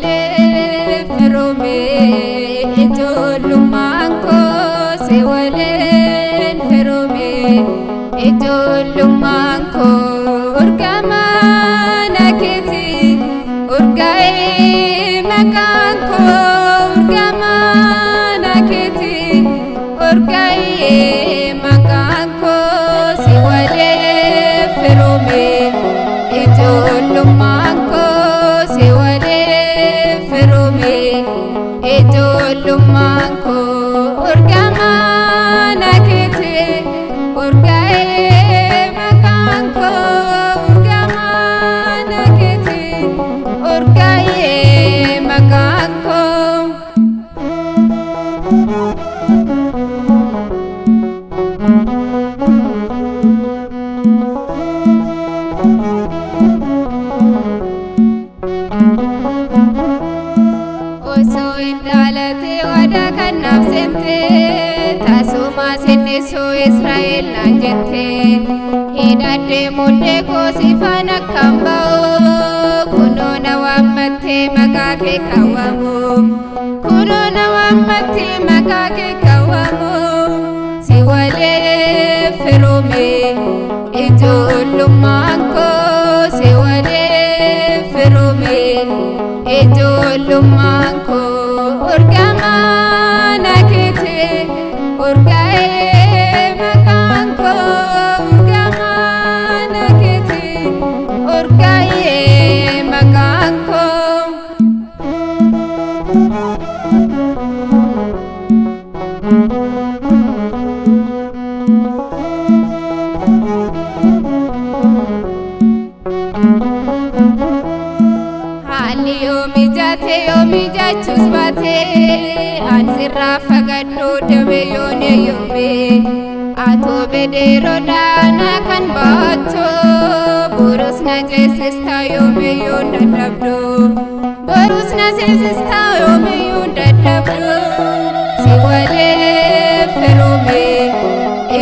Waliif firoomee ijoollummaan koo si waliin firoomee ijoollummaan koo urgamaa na keeti urgaa'ee maqaan koo urgamaa na keeti urgaa'ee maqaan koo si waliin firoomee ijoollummaan koo si waliin firoomee ijoollummaan koo urgamaa na keeti urgaa'ee maqaan koo urgamaa na keeti urgaa'ee maqaan koo. Osoo hin dhaalate waadaa kan naaf seente tasuma sinnisuu Israa'el naan jette hidhadhee mudhee koo sifaan akkan ba'u kunoo na waammattee maqaa kee kaawwamu kunoo na waammattee maqaa kee kaawwamu si waliin firoomee ijoollummaan koo si waliin firoomee ijoollummaan koo urgamaa na keeti urgaa'ee maqaan koo urgamaa na keeti urgaa'ee maqaan koo. Haalli yoo mijate yoo mijachuus baate ani sirraa fagadhu damee yoon eeyyame atoo bedeeroodhaan kan baattu borus na ceesistaa yoomiyyuu dadhabdu borus na ceesistaa yoomiyyuu dadhabdu si waliin firoomee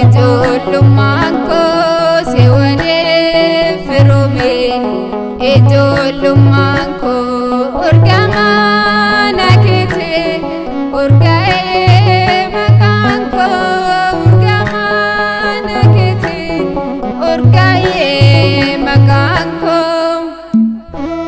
ijoollummaan koo si waliin firoomee ijoollummaan koo urgamaa na keeti urgaa'ee maqaan koo urgamaa na keeti urgaa'ee maqaan koo.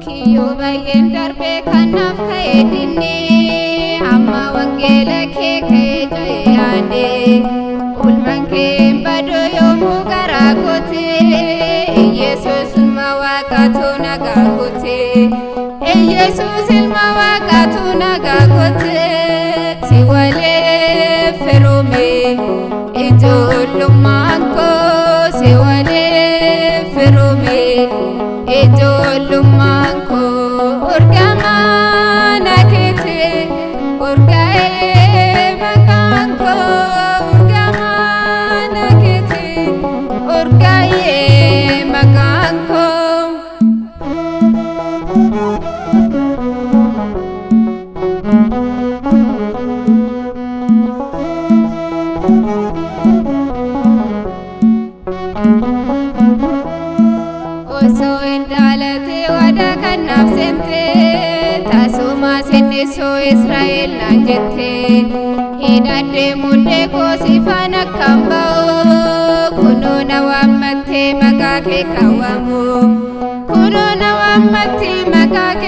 Kiyyoo baay'een darbee kanaaf ka'ee dinni amma wangeela kee ka'ee ja'ee yaade ulmaan kee hin badu yoomuu garaa kooti Iyesuus ilma waaqaatu nagaa kooti Iyesuus ilma waaqaatu nagaa kooti si waliin firoomee ijoollummaan koo si waliin firoomee ijoollummaan koo urgamaa na keeti urgaa'ee maqaan koo urgamaa na keeti urgaa'ee maqaan koo. Osoo hin dhaalate waadaa kan naaf seente tasuma sinnisuu Israa'el naan jette hidhadhee mudhee koo sifaan akkan ba'u kunoo na waammattee maqaa kee kaawwamu kunoo na waammattee maqaa kee.